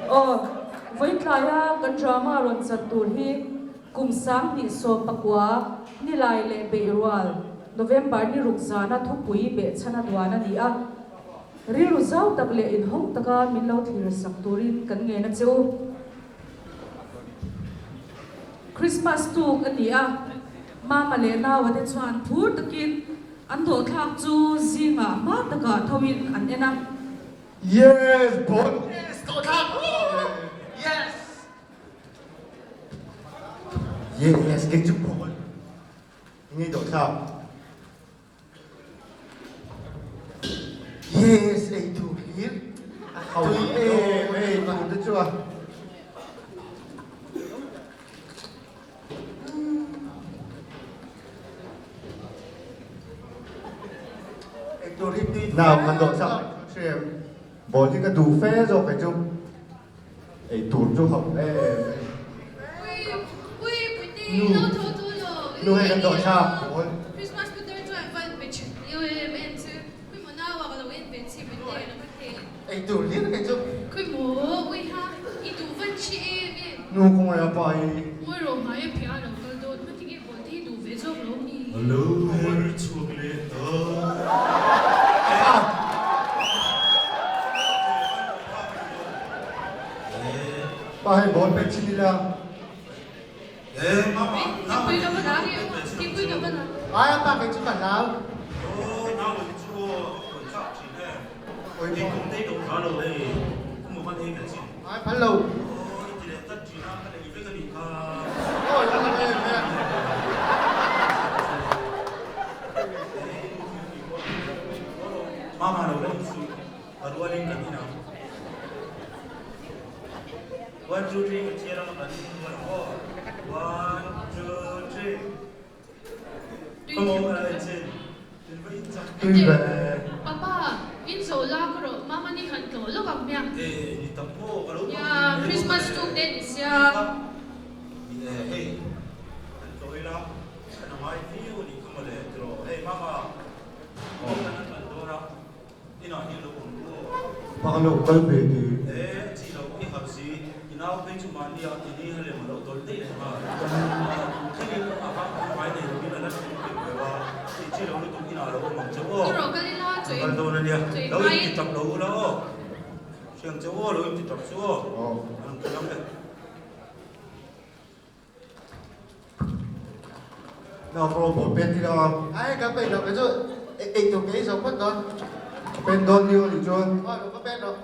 Aw, vawitlai a kan drama rawn chan tur hi kum 2019 Nilai leh Beihrual, November ni ruk zana thupui behchhan a duan a ni a. Rilru zau tak leh inhawng taka min lo thlir sak turin kan ngen a che u. Christmas tuk a ni a, Mama leh Naua te chuan phur takin an dawhthlak chu zingah hma takah thoin an en a. Yes, bon! Yes, dawhthlak! Woo! Yes! Yes, kei chu bon! Nge dawhthlak? Yes, ei tur hlir. Tui em ei tur te chu a. Ei tur hi tui Nau kan dawh chak hrem. Ball hi ka duh fe zawk kei chu. Ei tur chu hauh em em. Nu, nu hei kan dawh thlak ball. Ei tur hlir kei chu. Nu khawngaih a pa hi. A lo her chhuak leh ta. Pa hei ball pek chin ila. Ai a pa kei chu ka hlau. Ai phal lo. A rualin kan in ang. One, two, three kan chhiar ang a kan rual ang aw. One, two, three. Come on, a en chin. In va in chak. Tui ve. Papa, in zo lak rawh, mama ni han tlawh lawk ang hmiang. Eh, ni tak maw, ka lo tlawh Nia, Christmas tuk te ni sia. Eh, hei, han tlawh ila, kan a ngai viau a nih kha mawle, tiraw. Hei, mama, kan an man dawn a. Inah hian lo awm ru aw. Pa ka lo kal ve ti. E, a chi lo, i harh si. I nau phei chu mahni ah tini ha lem a lo dawl daih leh nghal. Thlengin a hang phei mai nei lovin a la thleng pek ve a, i chi lo lutuk inah lo awm ang che aw. Ka rawh kal ila, Ka kal dawn a nia. Lo inti tap lo ula aw. Hriang che aw, lo inti tap chu aw. An kal ang e. Nau ka rawn pen ti lo a. Ai ka pen lo kei chu ei tur ka ei zo phawt dawn. Ka pen dawn ni aw nih chuan. Aw lo ka pen rawh.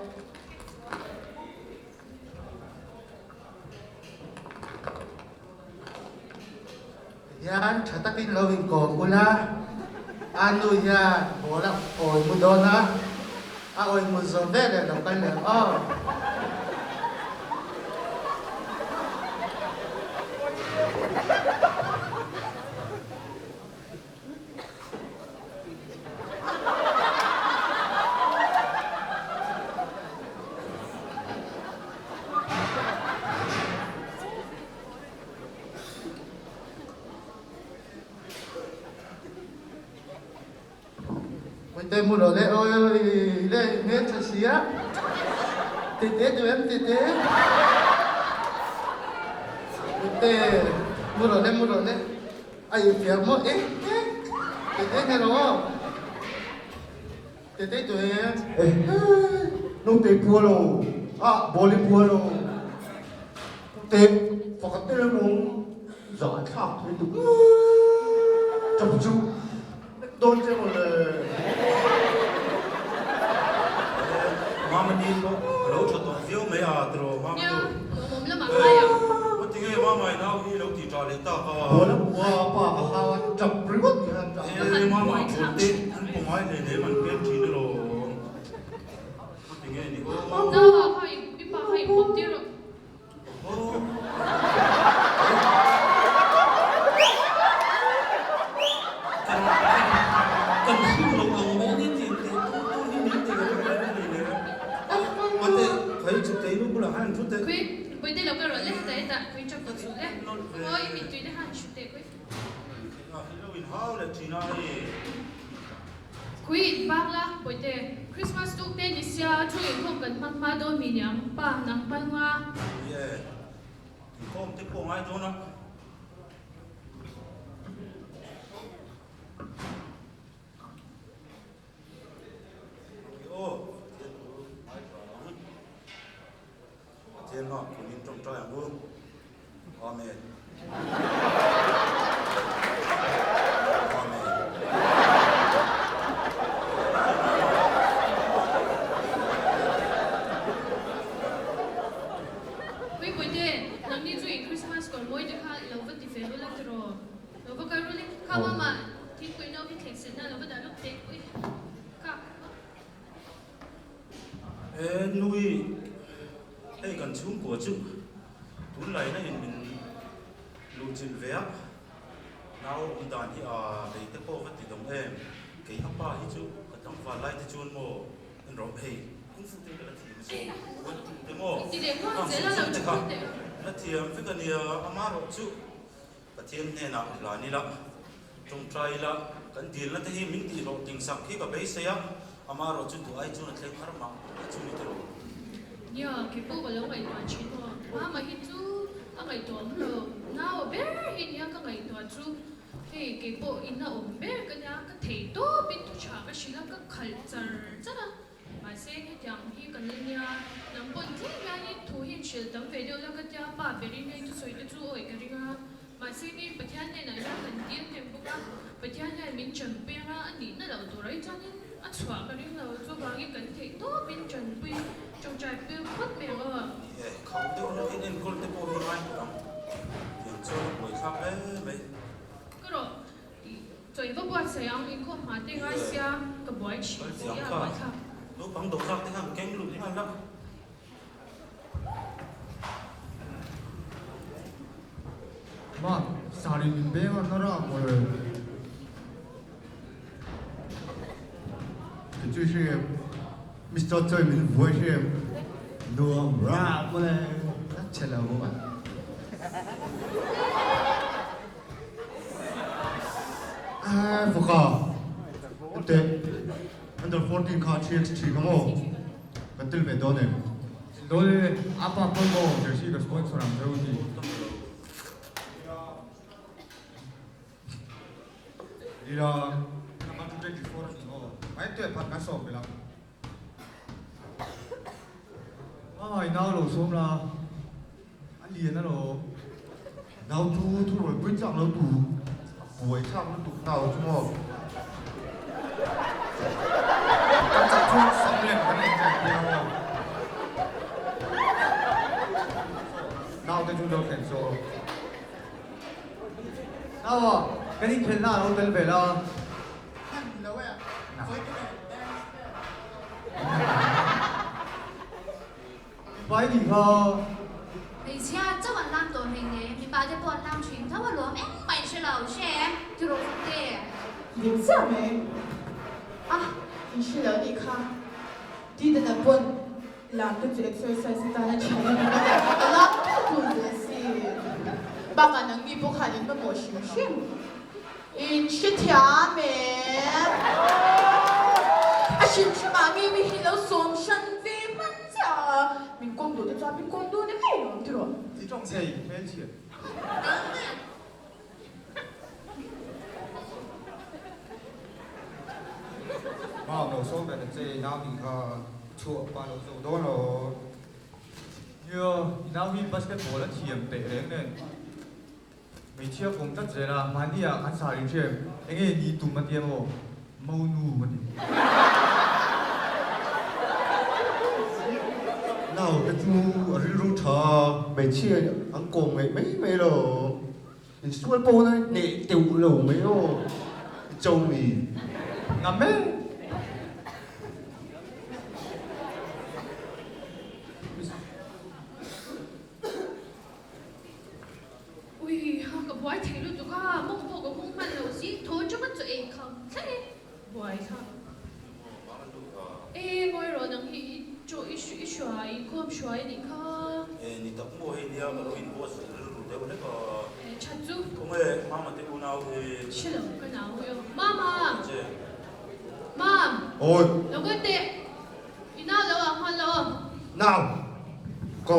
Tihian tha takin lo inkawm ula, a nu hian ball a awi mu dawn a, a awi mu zawh veleh lo kal leh ang aw. Puite mu rawh le awi awi le hmel tha sia Tete duh em tete Puite mu rawh le mu rawh le a infiam maw eh eh Tete nge rawh aw Tete duh em Eh naute i pua lo ah ball i pua lo Pute pakhat tel emaw zah thlak thei tuk chap chu nek dawn che maw le. Mama ni pawh a lo tha tawh viau mai a tiraw Mama Nia, nu. lawmawm lamah ngai ang. Ka ti nge Mama i nau hi lo ti tah leh tak a. Bawla pua pa ka hau a tap ringawt hian tah. Eh Mama bawlte an pawh ngai hle hle man pek thin alawm. Ka ti nge ni aw. Nau ah kha i pa kha i pawm tir rawh. Kan hrim lo ang mai ni tin teh tur tur hi min ti lo mai a ni le. Mate, khai chu tei nu bulah khan thu teh. Khui, pui te lo ka rawh le, hetah hetah khui chak tawh suh le. Aw, i mittui te khan hru teh khui. A hi lo in hau leh thin a hei. Khui bangla Bawihte, Christmas tuk te ni sia thu inkhawm kan hmang hma dawn mi niang, pa nang hman nga. Ni e, inkhawm te pawh ngai dawn a. Aw, Pathian thu ngai tha ang. Pathian hma khunin tawngtai ang u. Amen. Amen. Puipuite, nangni chu in Christmas kawr mawi te kha i lo va ti fel ula tiraw? Lo va kal rul i, kha mama thingpui no hi thleng senna lo va dah lawk teh ui kak. E nui, hei kan chhungkua chu tunlaina in min luhchilh ve a, nau awm dan hi a lei te pawh va ti dawng em, kei a pa hi chu ka tlangval lai te chuan maw en rawh hei kung fu te ka la thiam a sin, uan tum te maw khang sum sum te kha la thiam vek a nia, amaherawh chu Pathian hnenah hlan ila, tawngtai ila, kan dilna te hi min tih hlawhtling sak hi ka beisei a, amaherawh chu duh ai chuan a thleng har mah a chu ni tawh. Nia, kei pawh ka lo ngaihtuah thin aw. Mama hi chu a ngaihtuah awm lo, nau a ber hi nia ka ngaihtuah chu. Hei kei pawh in a awm ber ka nia, ka thei tawpin thu tha ka hrilh a, ka khalh char char a. Mahse hetiang hi kan la nia, nang pawn tlem hianin thu hi in hrilh tam ve deuh la ka tia, pa berin hei thusawi te chu awi ka ring a, mahse kei Pathian hnenah hian kan dil hnem bawk a, Pathian hian min tanpui anga a nihna loh tur ai chuanin a chhuah ka ring lo, chuvangin kan theih tawpin tanpui tawngtai pui phawt mai ang aw. Ni e, khauh deuh hlek in enkawl te pawh hi ngai tawh ang, tiang chuan a buaithlak hle mai. Ka rawh. Chawi va buatsaih ang, inkhawm hma te ngai sia ka buai thin si a buaithlak. Naupang dawhzak te khan keng lut nghal la. Ma, sari min beng a nara a mawle. Ka chu hre em, Mister Choi min vuai hre em, nuam ra mawle. A che lo bawk a. Faka te under 14 kha 3x3 kha maw kan tel ve dawn em? Dawn e, a pa pawn maw jersey ka sponsor ang che u ti. Lila number 224 ani maw? Mai tuah phat kan sawm belh ang. Mama i nau lo sawm la, a lian alawm. Nau chu thu rawi pui chak lo tu, a buai thlak lutuk nau chu maw. Kan chak chuan sam lem kan en zai tir ang aw. Nau te chu lo thlen saw. Nau a, kan inkhelhna a lo tel ve la. Mipa i nih kha. Hmeichhia chauh an lam tawh hei ne, mipa te pawh an lam thin tho alawm engmah in hre lo, hre em? Ti rawh fak te. Dik chiah mai. A, in hre lo nih kha. Tidana pawn lam te chu exercise atan a tha em em a, a lam tul tul ve si. Bakah nangni pawh khan in mamawh hrim hrim. In hrethiam em? A hrim hrim ah nge mi hi lo sawm hran ve hman chiah a, min kawm duh te chuan min kawm dawn em em ang tiraw? I tawng thei hmelchhia. Mam lo sawm ve ta che, i nau nih kha chhuah pah lo zo dawn lo. Nia, i nau hi basketball a thiam teh reng nen. Hmeichhia kum tlat zel a, mahni ah kan sar in hria em? Enge ni tum a tia maw? Monu a ti. Nau te chu a rilru tha a, hmeichhia an kawm ngaih mai mai lo. Insual pawh na hneh teuh lo mai aw, i cho mi. Ngam e. Ui ha ka buai thei lutuk a, mawng pawh ka hung hman lo zing thaw tanga chaw ei kham thleng e, buai kha. E ngawi rawh nang hi i chaw i i hruai i khawm hruai a nih kha. E ni tak maw hei nia ka lo in boss rilru deuh hlek a. E that chu. Khawnge mama te unau hi. Hre lo ka nau hi aw. Mama! Che. Mam! Awi! Lo kal teh! I nau lo ah nghal la aw. Nau! Ko!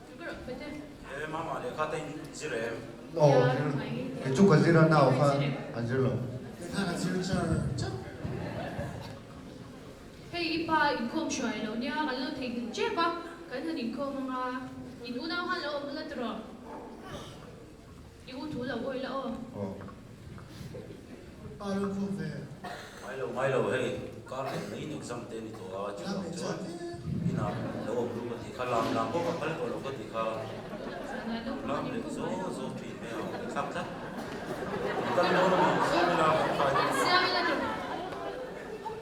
Lo ka rawh pete. E mama lehkha te in zir em? Aw zir. Kei chu ka zir a nau kha a zir lo. Lehkha ka zir char char. Hei i pa inkhawm hruai lo nia kan lo theihnghilh tep a, kan han inkhawm anga in unau khan lo awm la tiraw? I u thu lo awi la aw. Aw. Pa lo khawm ve. Ngai lo ngai lo hei kar leh mai in exam te ni tawh a chuvang chuan inah lo awm ru ka tih kha lam lam pawh ka phal tawh lo ka tih kha lam leh zaw zaw thin mai ang ka thlak tlat in kal dawn a mi siam ila kan fai dawn a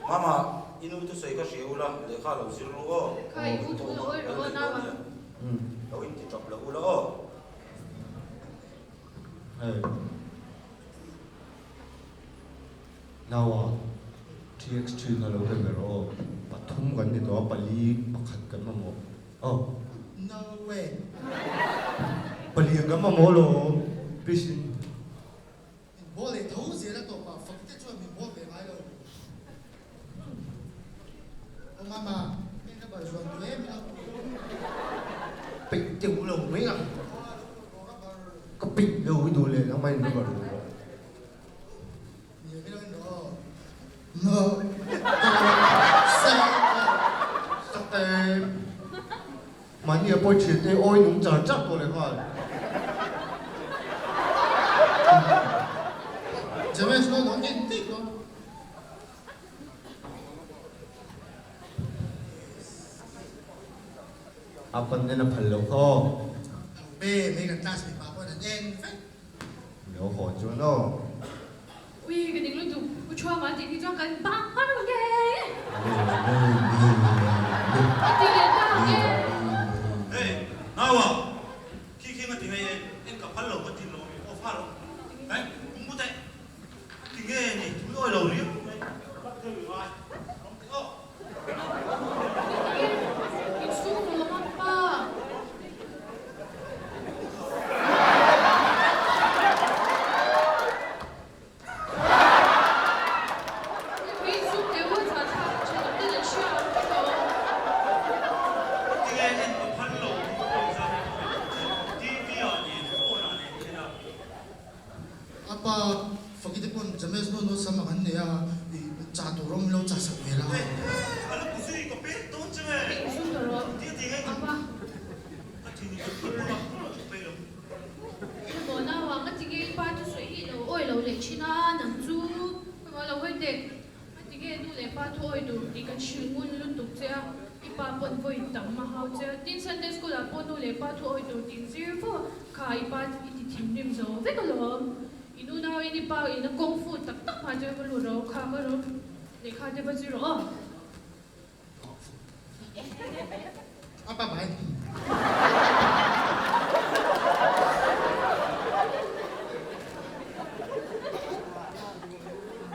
Mama i nu thusawi ka hria ula lehkha lo zir ru aw inkhawm a kal leh dawn nia lo inti tap lo ula aw. Hei Naua TX thin a lo pe ber aw, pathum kan ni tawh a, pali pakhat kan mamawh aw. No way. Pali kan mamawh lo please in. Min bawl leh tho zel a tawp ah fak te chuan min bawl ve ngai lo. Aw mama, heng ka bar zuan duh em a. Peih deuh lo mai ang. Ka peih lo i duh leh nangmah in ka bar duh rawh. Ni mi lo in rawh aw. No. Sak. Sak e. Mahni a pawi thin te awi nung char char tawh leh nghal. James lo dawng en tik lo. A pan nen a phal lo kha aw. Tho be mai kan class mipa pawhin an en vek. Lo haw chuan aw. Ui ka ding lutuk, U Chhuama tih hi chuan kan bang hman ang e. A ti leh ta ang e. Hey, Naua, khi khi nga ti ngei en, en ka phal lo ka ti lo mi off nghal rawh. Hey, pum mu teh. Ti nge ni, tui awi lo riau mai. Rak deuh i ngai. Rawng teh aw. Insum rawh Mappa. A pa Fakite pawn James nu nu sam ang an nei a, i chah tur awm lo chah sak ve la. Emaw naua nga ti nge i pa chu sawi hi lo awi lo leh thin a, nang chu emaw lo hawi teh nga ti nge nu leh pa thu awi tur tih kan hrilh ngun lutuk che a, i pa pawn vawi tam a hau che a, tin Sunday school ah pawh nu leh pa thu awi tur tih zir fo a, kha i pa i ti thinrim zo vek alawm, i nu nau in i pa in a kawng fu tak tak hma chu emaw lut ro kha ka ro lehkha te va zir rawh aw. Apa bai?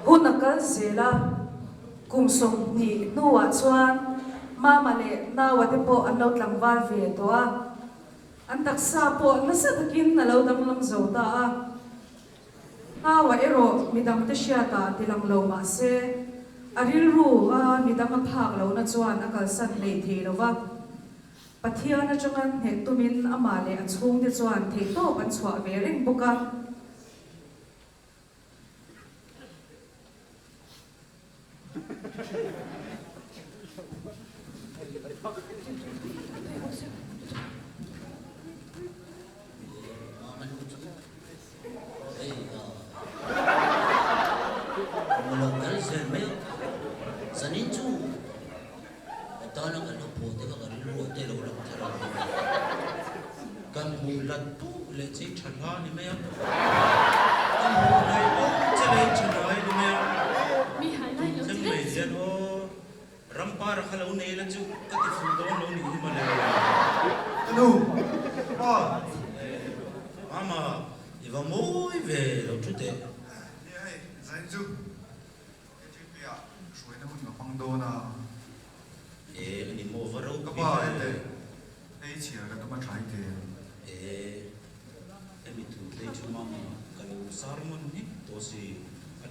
Hun a kal zel a, kum 20 hnuah chuan Mama leh Naua te pawh an lo tlangval ve tawh a, an taksa pawh nasa takin a lo danglam zo ta a. Naua erawh midangte hriatah tilang lo mah se, a rilru a midang a phak lohna chuan a kalsan hleih thei lo va. Pathian atanga hneh tumin amah leh a chhungte chuan theihtawp an chhuah ve reng bawk a. Nia hei, zain chu KTP ah hruaina hun ka hmang dawn a. Ka pa ete ei chhiar ka tum a tha i te.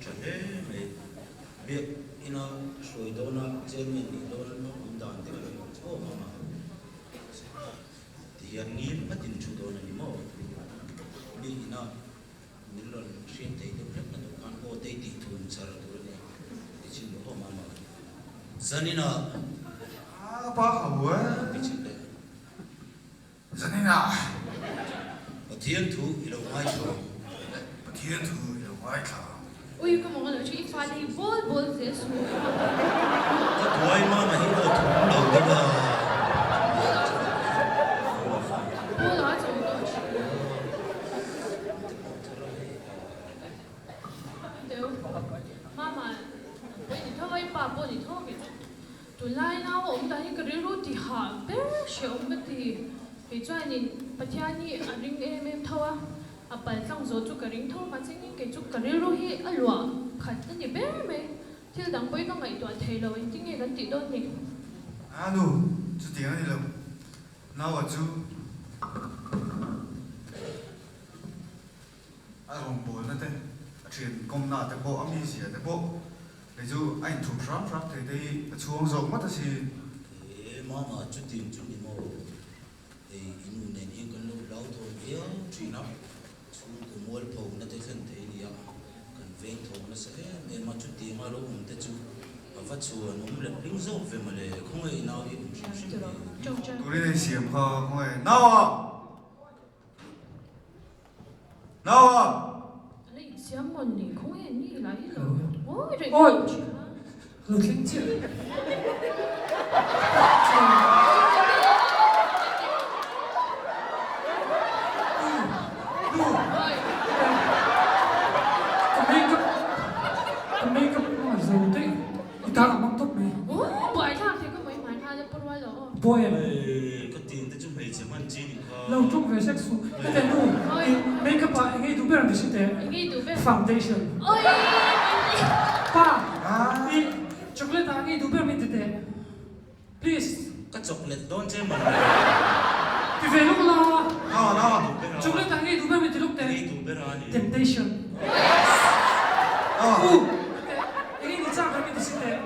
tha hle mai. Biak ina hruai dawna chairman nih dawn awm dan te ka lo hmu chu aw mama. Ti hian ngil ngatin thu dawn a ni maw? Mi ina min rawn hriat theih deuh hlek na duh khan aw tei tih thum char tur a ni ti chin rawh aw mama. Zanina. A pa ho e. Ti chin leh. Zanina. Pathian thu i lo ngaithla ang. Pathian thu i lo ngaithla ang. Ui ka mawng a lo chu i fate hi bawl bawl zel suh. Ka tuai mama hi aw thum lo deuh a. Bawl a chaw tawh thin. Deuh mama pawh i ni tho a i pa pawh ni tho a kei chu. Tunlai nau a awm dan hi ka rilru ti hah ber hrehawm ka ti. Kei chuanin Pathian hi a ring em em tho a, a pal tlang zawh chu ka ring tho mahse ngei kei chu ka rilru hi a luah khat a ni ber mai. Thil dang pawhin ka ngaihtuah thei lo, engtin nge kan tih dawn ni? A nu, chutiang a ni lo. Naua chu A rawngbawlna te, a thian kawmna te pawh, a mizia te pawh kei chu a inthup hram hram thei te hi a chhuang zawk ngawt a si. He mama chutin chu ni maw? Hei i nu nen hian kan lo hlau thawn viau thin a, chhungkaw mualpho na te thlen thei nia, kan veng tho nasa em em a, chutianga lo awm te chu a va chhuan awm leh hling zawk ve mawle, khawnge i nau hi awm hrim hrim hi. Turin a insiam kha khawnge naua! Naua! A la insiam mawn ni, khawnge ni la i lo ngawi reng Awi! ang thin a. Lo thleng chiah. Ka makeup ka makeup a zo daih i tan a hmang tawp mai. Aw buai thlak thei ka mai hmai kha la parual lo aw. Buai em? Ka tin te chu hmeichhe hman chi ni kha. Lo ṭawng ve sek suh. Hete nu, i makeup ah eng ei duh ber ang ti si teh? Eng ei duh ber? Foundation. Oi! Pa, i chocolate ah eng ei duh ber min ti teh? Please. Ka chocolate dawn che maw le? Ti ve lawk la. No, no. Chocolate ah eng ei duh ber min ti lawk teh? Eng ei duh ber a ni. Temptation. No. U, hete eng ei ni chak ber min ti si teh?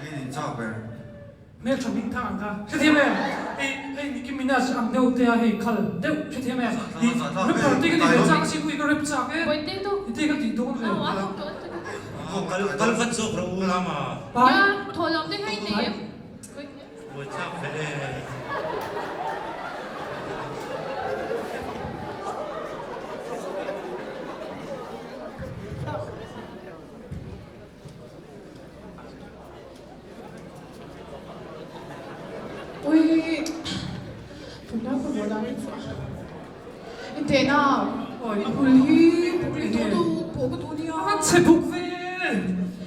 Eng ei ni chak ber? Hmeltha hming thang ang kha hrethiam em? Hei hei Nicki Minaj ang deuh te a hei khal deuh hrethiam em? Ih rapper te ka ti ve chak asin ui ka rap chak e iti ka tih dawn ve. Kal kal vat zawk rawh u Rama. Pai. Buaithlak ve e. Ui, tunlai ka haw dan chu a i teh na, a hmul hi buk leh tawh tu pawh ka duh nia. A chhe buk ve.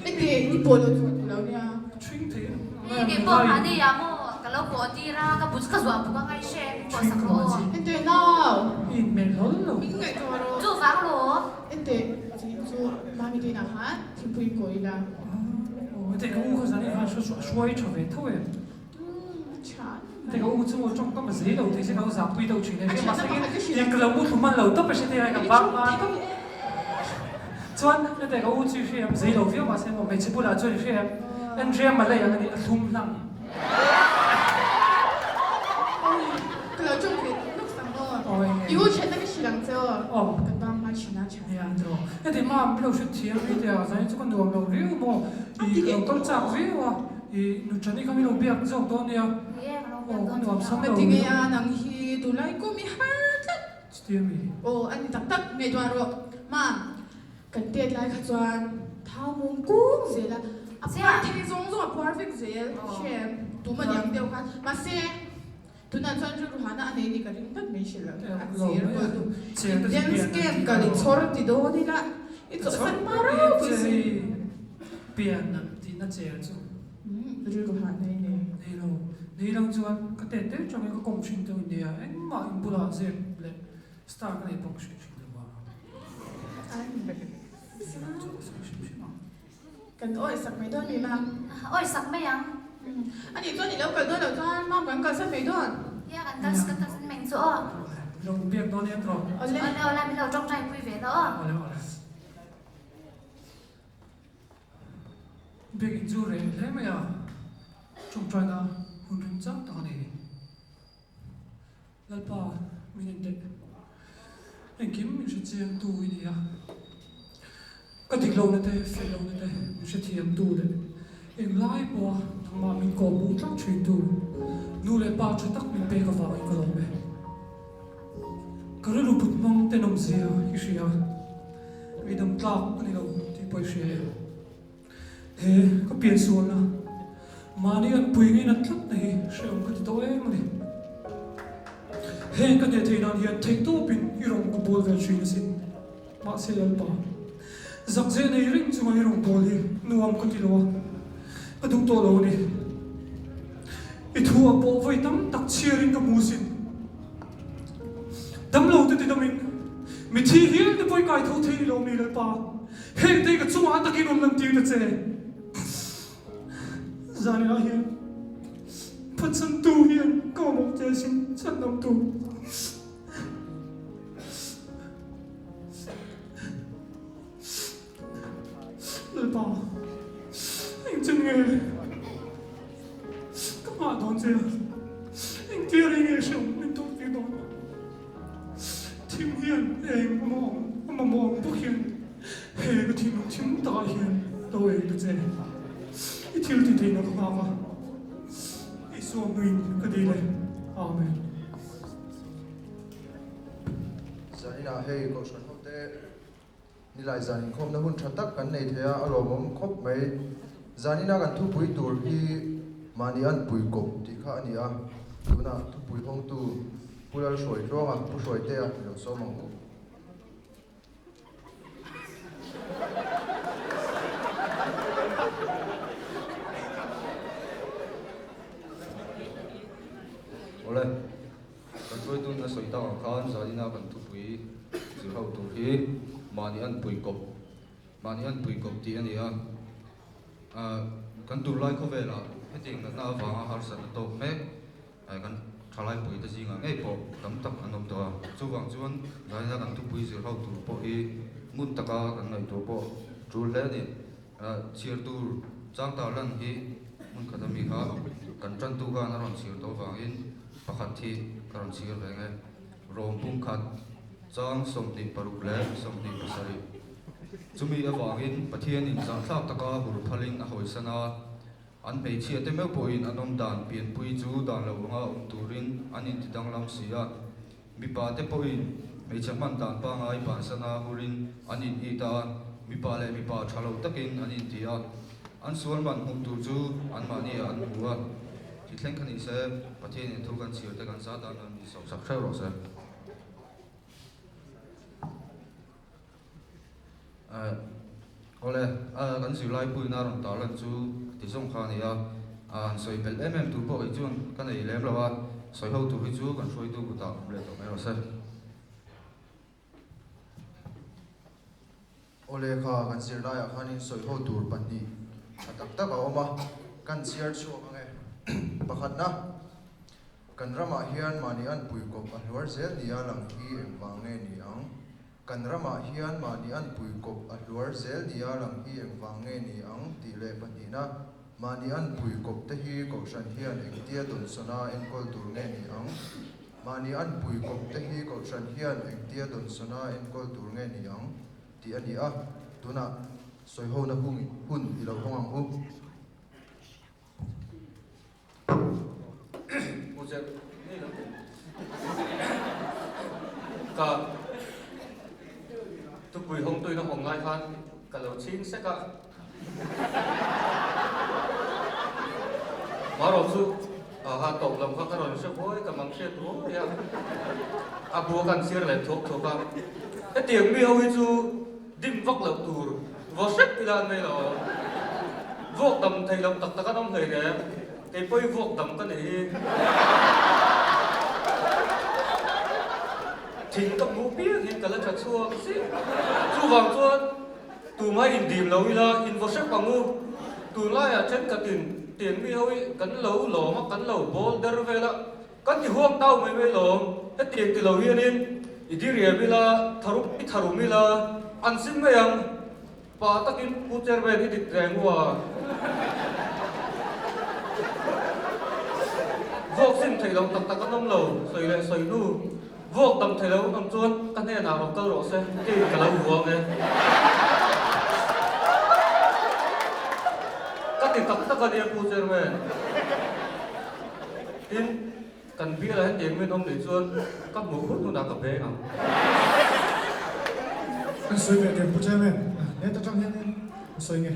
I teh i pawh lo chu ka duh lo nia. Ṭhing thei a. Hei kei pawh hah nei ah maw ka lo pawh tir a, ka but ka zuah buk a ngai hre min pawh sak rawh aw. I teh nau. I inhmel hlawl lo. Min ngaihtuah rawh. Chuvang lawm. I teh zin chu mami te inah khan thingpui kawi ila. Aw heti ka u kha zan i khan hruai tha ve tho em? Tha. Heti ka u chu maw tawngkam a zei lo thei se ka lo zahpui deuh thin e. Hei mahse in ka lo mu thlu hman lo tawp e hre thei a ka bang hma tawp. Chuan heti ka u chu i hre em zei lo viau mahse maw hmeichhe bulah chuan i hre em Andrea Malay ang a ni a thlum hlang. Ka lo tawng ve lawk sang aw. I u thenna ka hrilh ang che aw. Ka bang hma thin a. Nia an tawh. Heti mam min lo hret thiam mai teh a, zanin chu ka nuam lo riau maw? I ka lo kal chak viau a, i nuṭani kha min lo biak zawk dawn nia. Aw ka nuam sam lo. Heti ngei a nang hi tunlai kum i har tlat. Chuti a mi? Aw a ni tak tak ngaihtuah rawh. Mam, kan tet lai kha chuan thau mum kung zel a, a puar thei zawng zawng a puar vek zel hre tuma niang deuh khan. Mahse. Tunah chuan rilru hahna a nei ni ka ring tlat mai hrilh a, a chir pawh duh. Dance camp kal i chhawr ti dawn ila i chawhsan hma rau pui si. Pian ang tihna cher chu. Rilru hahna i nei. Nei lo. Nei lo chuan ka tet deuh changin ka kawm thin deuh nia engmah in bulah zep leh star ka nei bawk hrim hrim lo a. Kan awi sak mai dawn mi mam? Awi sak mai ang. A nih chuan i lo kal dawn loh chuan mam kan kalsan mai dawn. Nia kan kal kan kalsan mai ang chu aw. Lo biak dawn em rawh. Awle awle min lo tawngtai pui ve la aw. Awle awle. Biakinn chu reh hle mai a, ṭawngṭaina hun remchang tak a ni. Lalpa min en teh. Engkim min hre chiang tu i ni a, ka dik lohna te, fel lohna te min hre thiam tu leh englai pawha nangmah min kawhhmuh tlat thin tu nu leh pa tha tak min pek avangin ka lawm e. Ka rilru put hmang tenawm zia i hria, ngaihdam tlak a ni lo tih pawh i hria e. He ka piansualna mahni an pui ngei nat tlatna hi hrehawm ka ti tawh em a ni. Heng ka hneh theih nan hian theihtawpin i rawn ka bawl ve thin asin. Mahse Lalpa, zakzeh nei reng chunga i rawn bawl hi nuam ka ti lo a, ka duh tawh lo a ni. I thu ah pawh vawi tam tak chhiarin ka hmu asin. Damlo te tidamin mithi hial te pawh i kai tho thei ni lo mi Lalpa. Heng te ka chungah takin awm lan tir ta che. Zanah hian phatsantu hian ka awm awk che asin chhandamtu. Lalpa, engtin nge ka nghah dawn che a? Engtia rei nge hrehawm min tawk tir dawn? Thim hian eng a mawng a mamawh ang bawk hian he ka thinlung thim takah hian lo eng ta che. I thil ti theihna ka nghak a, Isua hmuin ka dil e. Amen. Zaninah hei Kohhran hote Nilai zan inkhawmna hun tha tak kan nei thei a, a lawmawm khawp mai. Zanina kan thupui tur hi mahni an pui kawp tih kha a ni a, tunah thupui hawngtu Pu Lalhruai Tluanga, Pu Hruaitea i lo sawm ang u. Awle. Kan hruaitun a sawi tak ang khan Zanina kan thupui zir ho tur hi mahni an pui kawp, mahni an pui kawp tih a ni a. Kan tunlai khawvelah hetiang natna avanga harsatna tawk mek kan thalai puite zingah ngei pawh tam tak an awm tawh a. Chuvang chuan Zanina kan thupui zir ho tur pawh hi ngun taka kan ngaihtuah pawh tul hle a ni. Chhiar tur chang tar lan hi hmun khat ami kha kan tantu khan a rawn chhiar tawh avangin pakhat hi ka rawn chhiar ve nge. Rawm pum khat chang 26 leh 27. Chumi avangin Pathianin zahthlak taka hur phalin a hawisan a, an hmeichhia te meuh pawhin an awm dan pianpui chu dan lo anga awm turin an inti danglam si a. Mipa te pawhin hmeichhe hman dan pangai bansana hurin an in it a, mipa leh mipa tha lo takin an inti a, an sual man hmuh tur chu anmahni ah an hmu a. Thi thleng kha ni se, Pathianin thu kan chhir te kan zat dan an insawm sak hreuh rawh se. Awle, kan zirlai puina rawn tarlan chu ti zawng kha a ni a, han sawi belh em em tur pawh kei chuan ka nei lem lo a, sawi ho tur hi chu kan hruaitu kutah awm leh tawh mai rawh se. Awle kha kan zirlaiah khanin sawi ho tur pahnih tha tak tak a awm a, kan chhiar chhuak ang e. Pakhatna, kan ramah hian mahni an pui kawp a hluar zel nia lang hi engvang nge ni ang? Kan ramah hian mahni an pui kawp a hluar zel nia lang hi engvang nge ni ang tih leh pahnihna, mahni an pui kawp te hi Kohhran hian engtia dawnsawna enkawl tur nge ni ang? Mahni an pui kawp te hi Kohhran hian engtia dawnsawna enkawl tur nge ni ang? tih a ni a, tunah sawihona hun i lo hawng ang u. Ka tupui hawng tuin a hawng lai khan ka lo chhing sek a. Marawh chu aha tawp lam kha ka rawn hre buai ka mang hriat ruai a. A bu a kan chhiar leh thuak thuak a. Hetiang mi ho hi chu dim vak loh tur vaw hrep ila an nei lo. Vuak dam thei loh tak tak an awm hlei reng. Kei pawh hi vuak dam ka nei hi. Thing ka hmuh piang hian ka la tha chhuak zia. Chuvang chuan tumah indim lo ila invaw hrep ang u. Tunlaiah thenkhatin tiang mi ho hi kan lo lawm a, kan lo bawl der vel a. Kan ti huam tau mai mai lawm, hetiang ti lo hianin i diriam ila, tharum i tharum ila, an sim mai ang. Pa takin Pu Chairman i dik reng u a. Vuak sim thei lo tak tak an awm lo, sawi leh sawi hnu. Vuak dam thei lo an awm chuan ka hnenah rawn kal rawh se, keiin ka lo vuang e. Ka ti tak tak a nia Pu Chairman. Tin, kan bialah hian tiang min awm nih chuan ka hmuh hun hunah ka beng ang. Kan sawi ve teh Pu Chairman, heta tang hian ka sawi nge.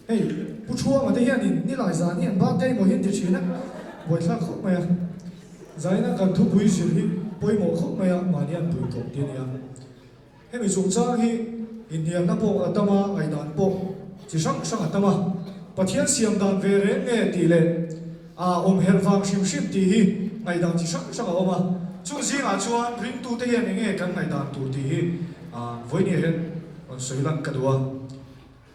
Hei, Pu Thuama te hianin nilai zan hi an birthday maw hi an ti thin a, buaithlak khawp mai a. Zaina kan thupui zir hi pawimawh khawp mai a, mahni an pui tawh ti a nia. Hemi chungchang hi inhnialna pawh a tam a, ngaihdan pawh chi hrang hrang a tam a. Pathian siam dan ve reng nge tih leh a awm herh vang hrim hrim tih hi ngaihdan chi hrang hrang a awm a. Chung zingah chuan ringtute hian eng nge kan ngaihdan tur tih hi vawinia hian rawn sawi lan ka duh a.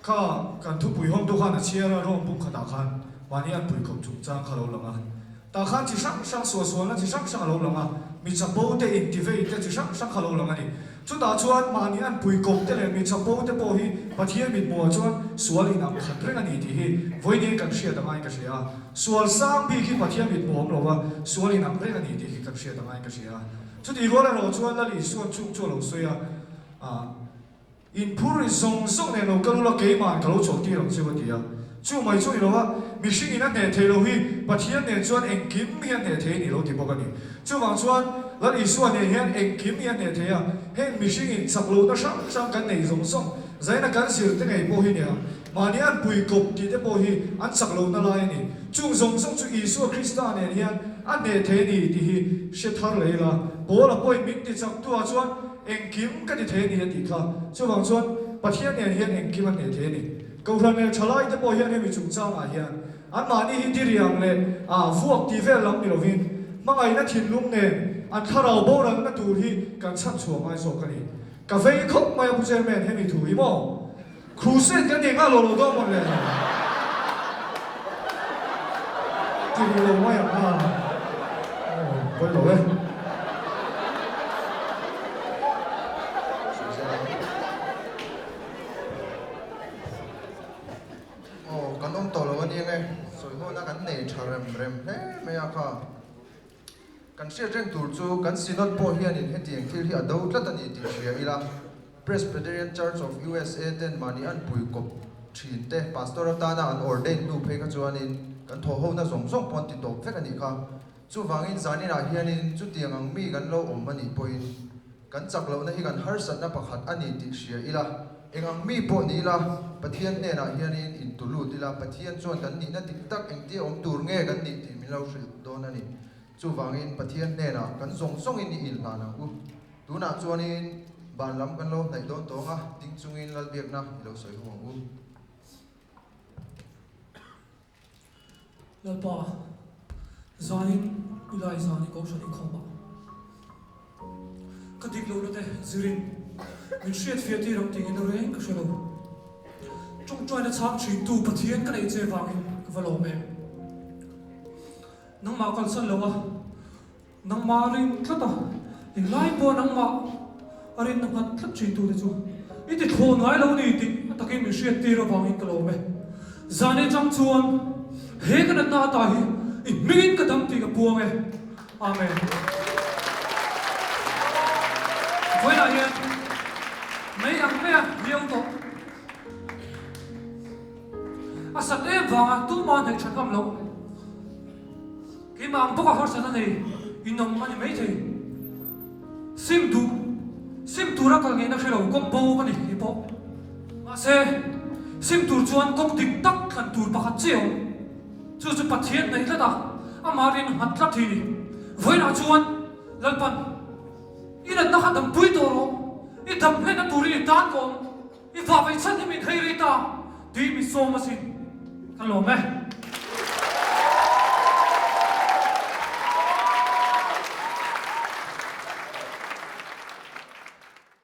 Kha kan thupui hawngtu khan a chhiar a, Rome bungkhatah khan mahni an pui khawp chungchang kha lo lang a. Tah khan chi hrang hrang, suahsualna chi hrang hrang a lo lang a, mi chapo te, intivei te chi hrang hrang kha lo lang a ni. Chutah chuan mahni an pui kawp te leh mi chapo te pawh hi Pathian mithmuhah chuan sual in ang khat reng a ni tih hi vawiin kan hriat a ngaiin ka hria a. Sual sang bik hi Pathian mithmuh a awm lo va, sual in ang reng a ni tih hi kan hriat a ngaiin ka hria a. Chutih rual erawh chuan Lal Isuan chung chu a lo sawi a, ah. Inphur ri zawng zawng nen lo kal ula keimah ka lo chawlh tir ang che u a ti a. Chu mai chu ni lo a, mihring in a hneh thei lo hi Pathian nen chuan engkim hi a hneh thei a ni lo ti bawk a ni. Chuvang chuan Lal Isua nen hian engkim hi a hneh thei a, heng mihring in chak lohna hrang hrang kan nei zawng zawng, zaina kan zir te ngei pawh hi nia, mahni an pui kawp tih te pawh hi an chak lohna lai a ni. Chung zawng zawng chu Isua Krista nen hian a hneh thei a ni tih hi hre thar leh ila, Paula pawhin min ti chak tu ah chuan, Engkim ka ti thei a ni a tih kha. Chuvang chuan Pathian nen hian engkim a hneh thei a ni. Kohhran leh thalaite pawh hian hemi chungchangah hian anmahni hi diriang leh ah vuak tih vel lam ni lovin hmangaihna thinlung nen an thlarau boralna tur hi kan chhanchhuah ngai zawk a ni. Ka vei khawp mai a Pu Chairman hemi thu hi maw? Crusade kan nei nghal lo lo dawn maw le? Ti duh lo mai ang a. Aw, pawi lo e. Aw, kan awm tawh lo a nia nge. Sawi hawna kan nei tha rem rem hle mai a kha. Kan hriat reng tur chu kan Synod pawh hianin hetiang thil hi a do tlat a ni tih hria ila, Presbyterian Church of USA ten mahni an pui kawp thin te Pastor atana an ordain hnu phei kha chuanin kan thawhhona zawng zawng pawh an ti tawp vek a nih kha. Chuvangin zaninah hianin chutiang ang mi kan lo awm a nih pawhin kan chak lohna hi kan harsatna pakhat a ni tih hria ila, eng ang mi pawh ni ila Pathian hnenah hianin intu lut ila Pathian chuan kan nihna dik tak engtia awm tur nge kan nih tih min lo hrilh dawn a ni. Chuvangin Pathian hnenah kan zawng zawngin i inhlan ang u. Tunah chuanin ban lam kan lo hnaih dawn tawng a, ding chungin Lalbiakna i lo sawi ho ang u. Lalpa, zanin i lai zan i kohhran inkhawm ah ka dik lohna te zirin min hriat fiah tir ang tingin a reng ka hre lo. Tawngtaina chhang thintu Pathian ka neih che vangin ka va lawm em. Nangmah kalsan lo a, nangmah a rin tlat a, englai pawh nangmah a rinna nghat tlat thin tute chu i ti thlawn ngai lo ni tih a takin min hriat tir avangin ka lawm e. Zan atang chuan he ka natna ata hi i hmingin ka dam tih ka puang e. Amen. Vawiinah hian mei ang maia hliau tawh. A sat em vanga tumah hnaih that ngam loh. Keimah ang bawka harsatna nei inawm a ni maithei. Sim duh, sim tura kal ngeihna hre lo kawng bo ka ni kei pawh. Mahse, sim tur chuan kawng dik tak thlan tur pakhat chiah awm. Chu chu Pathian hnaih tlat a, amah rin nghat tlat hi ni. Vawiinah chuan Lalpan, I natna kha dampui tawh rawh, i dam hlenna turin i tan ka awm. I vah vei chhan hi min hei rei ta tih mi sawm asin. Ka lawm e.